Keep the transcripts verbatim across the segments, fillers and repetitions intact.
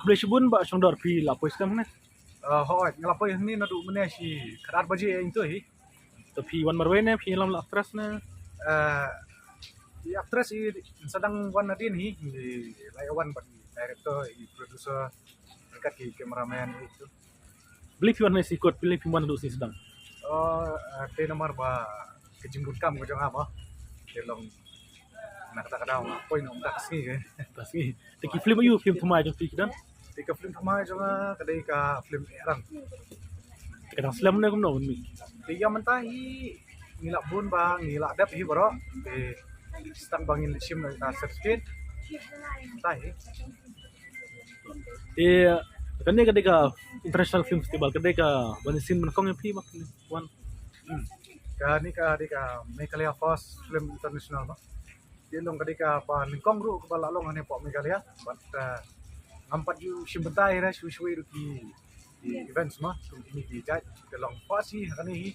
Khublei shibun Bah Shongdor, phi la poi skhem ne? Uh, hooid, nga la poi hangne naduh mynne shi khatar baje ïa ito hi. To phi wan marwei ne, phi lam la actress ne? Uh, i actress i sa dang wan nadien hi, i la wan bad i director, i producer, bad ki cameraman i tu. Balei phi wan ne shi kot, balei phi wan naduh shi sdang? Oh, uh, te namar ba ka jingbun kam ka jong nga ba. Te long na kata ka daw nga poi na umta ka sngi ke. Umta sngi. Te ki film aïu, film thymmai jong phi ki don? Te ka film thymmai jong nga ka dei ka film Erang. Te ka dang slem ne kumno mynmiet? Te ïa mynta hi ngi la bun ba ngi la dep hi baroh. Te stang ba ngin shim na ka certificate. Mynta hi. Te kane ka dei ka International Film Festival, ka dei kaba nyngkong ïa phi ba phi wan? Hmm. Kane ka dei ka Meghalaya First Film International ba. Te long ka dei kaba nyngkong ruh kaba la long hangne hapoh Meghalaya. Bad, uh, ngam pat ju shim bynta ïa shuwa shuwa ruh ki, ki events ma, kum kine ki jait. Te long first hi ha kane hi.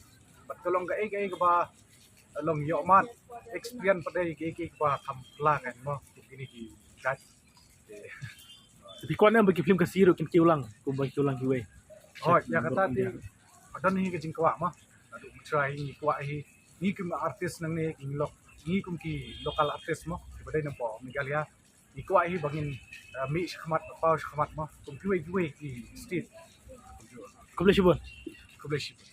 Bad ka long kaei kaei kaba long ïoh mat experience pat dei kaei kaei kaba kham pla kan ma, kum kine ki jait. Te phi kwah ne em ba ki film Khasi ruh kin kiew lang kumba kiew lang kiwei? Oh, ïa kata te don hi ka jingkwah ma. Naduh mynshwa hi ngi kwah hi, ngi kum artist nangne, ngi lok, ngi kum ki local artist ma, kiba dei na hapoh Meghalaya. Ngi kwah hi ba ngin, uh, mih shakhmat, paw shakhmat ma, kum kiwei kiwei ki state. Khublei shibun. Khublei shibun.